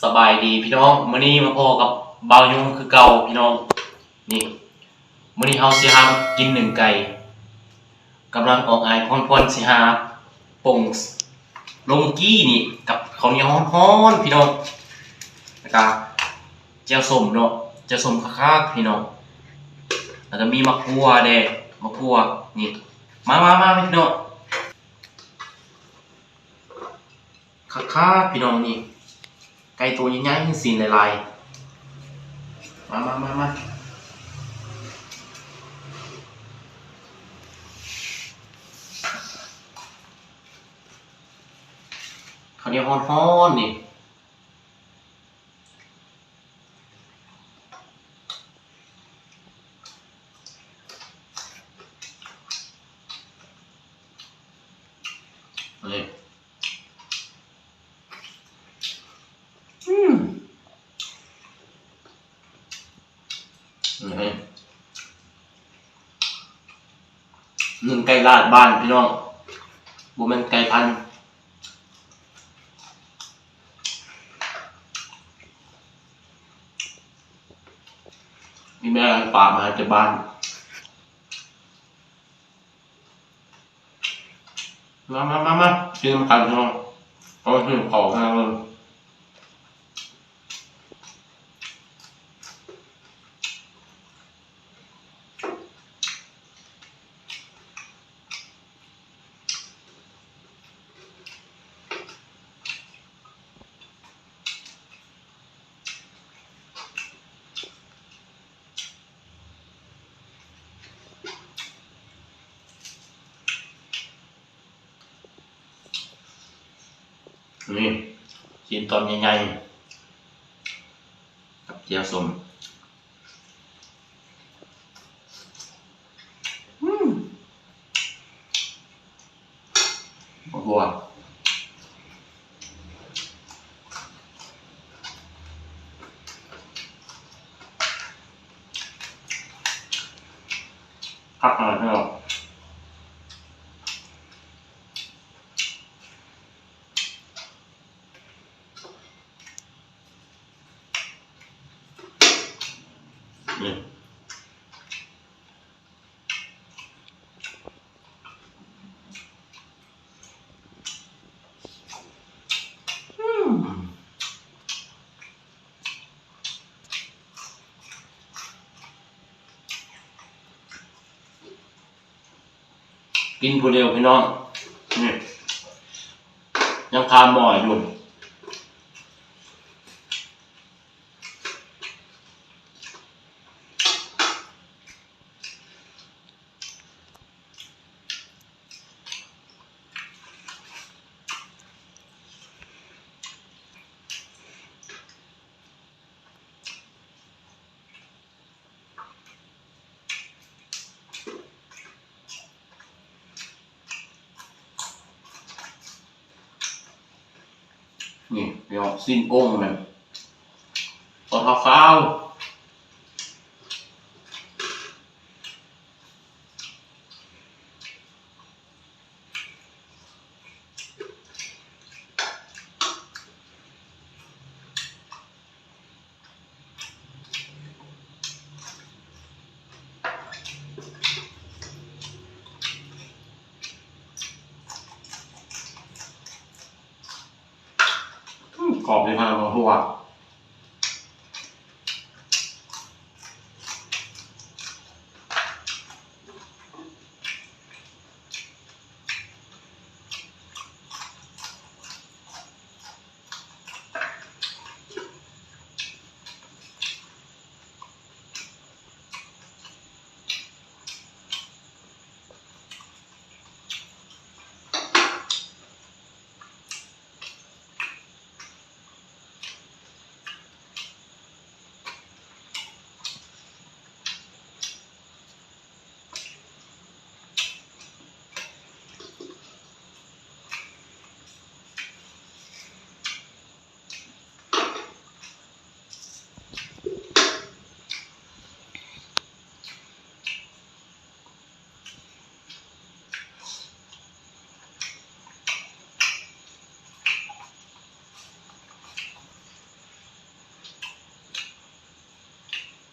ສະບາຍດີພີ່ນ້ອງ, ມື້ນີ້ມາພໍ້ກັບບ່າວຍົງຄືເກົ່າພີ່ນ້ອງ. ນີ້ ມື້ນີ້ເຮົາຊິຫາກິນໜຶ້ງໄກ່, ກຳລັງອອກອາຍພອນໆ ຊິຫາປົງລົງກີ້ນີ້ກັບເຂົ້າໜຽວຮ້ອນໆ ພີ່ນ້ອງ, ແລ້ວກະແຈ່ວສົ້ມເນາະ, ແຈ່ວສົ້ມຄັກໆ ພີ່ນ້ອງ, ແລ້ວກະມີໝາກຫົ່ວແດ່, ໝາກຫົ່ວນີ້. ມາໆໆ ພີ່ນ້ອງ. ຄັກໆ ພີ່ນ້ອງ, ນີ້ໄກ່ໂຕໃຫຍ່ໆ ຊີ້ນຫຼາຍໆ. ມາໆໆໆ ເຂົ້າໜຽວຮ້ອນໆ ນີ້. ນີ້ ອືມ ນີ້ ໜຶ້ງໄກ່ລາດບ້ານພີ່ນ້ອງ, ບໍ່ແມ່ນໄກ່ພັນ ອີ່ແມ່ຝາກມາຈາກບ້ານ. ມາໆໆໆ ກິນນຳກັນພີ່ນ້ອງ, ເອົາຫິ້ວເຂົ້າມາເບິ່ງ. ນີ້ ຊີ້ນຕອນໃຫຍ່ໆ ກັບແຈ່ວສົ້ມ. ອືມ ບັກບົວ ຄັກຂະໜາດພີ່ນ້ອງ. ກິນຜູ້ດຽວພີ່ນ້ອງ, ນີ້ ຍັງຄາໝໍ້ຢູ່. ນີ້ພີ່ນ້ອງ ຊີ້ນໂອ່ງແມ່ນ ຕອນຂາວໆ. ອືມ ກອບດີຂະໜາດ ບໍ່ຮູ້ວ່າ